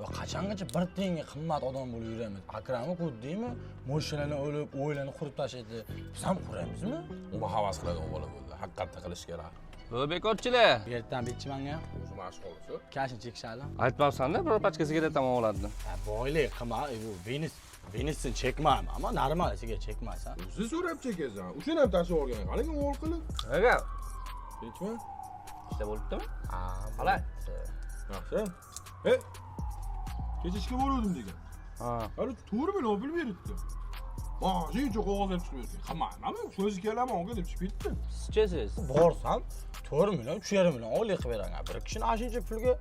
Va qachongacha bir tiyinga qimmat odam bo'lib yuramiz? Akramni qurdingmi, moshinani olib, oilani qurib tashladi. Biz ham quramizmi? Uni havas qiladigan bola bo'ldi. Haqiqatda qilish kerak. Bu bekorchilar. Sigaretdan bitchi manga. O'zi mashq olsa. Kashini chekishadi. Aytmabsan-da, biror pachka sigaret ham olardim. Ha, boylik qilma, bu Venus, Venusni chekmayman, ammo normal sigaret chekmaysan. O'zi so'rab chekasan. O'shani ham tashlab olgan. Haligi o'g'il qilib. Aka, Tinchmi? ishda bo'libdimi? Ha, Qalay? Yaxshi. E, kecha ishga borgandim degan. Ha. Hali 4 million pul beribdi. Mana shuncha qog'oz olib chiqib berdi. Qilmayman, so'zi kelaman, aka deb chiqib ketdi. Sizcha siz? Borsam 4 million, 3,5 million oylik qilib beraman. Bir kishini ana shuncha pulga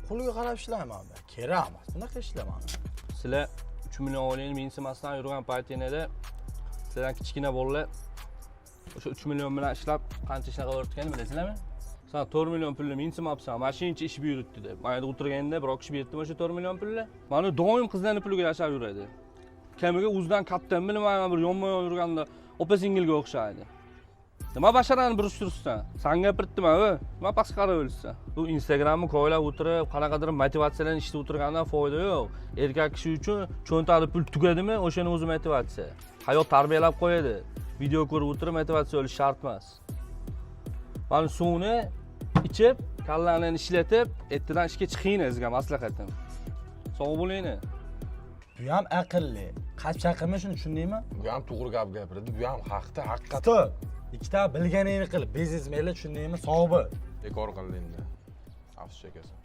qo'liga qarab ishlayman men. Kerak emas, bunaqa ishlaman. Sizlar 3 million oylikni mensimasdan yurgan paytinglarda sizlardan kichkina bolalar o'sha 3 million bilan ishlab qancha shunaqa o'rtganini bilasizlarmi? San 4 million pulni mensimabsan, mana shuncha ish buyuribdi deb. Mana yerda o'tirganda biror kishi beribdimi o'sha 4 million pulni? Mana doim qizlarning puliga yashab yuradi. Kamiga o'zidan katta bilmayman bir yonma-yon yurganda opa singilga o'xshaydi. Nima basharani burishtiribsan? San gapirtdim u. Nima pastga qarab o'lsan? Bu Instagramni ko'ylab o'tirib, qanaqadir motivatsiyalarni ishda o'tirgandan foyda yo'q. Erkak kishi uchun cho'ntagida pul tugadimi, o'shani o'zi motivatsiya. Hayot tarbiyalab qo'yadi. Video ko'rib o'tirib motivatsiya olish shart emas. Mana suvni ichib, kallani ishlatib, ertadan ishga chiqing, sizga maslahatim. Sog' bo'ling. Bu ham aqlli. Qachon chaqirma shuni tushundingmi? Bu ham to'g'ri gap gapirdi, bu ham haqda, haqiqat. Stop. Ikkita bilganingni qil, biznesmenlar tushundingmi? Sog' bo'l. Bekor qildi endi. Afsus chekasan.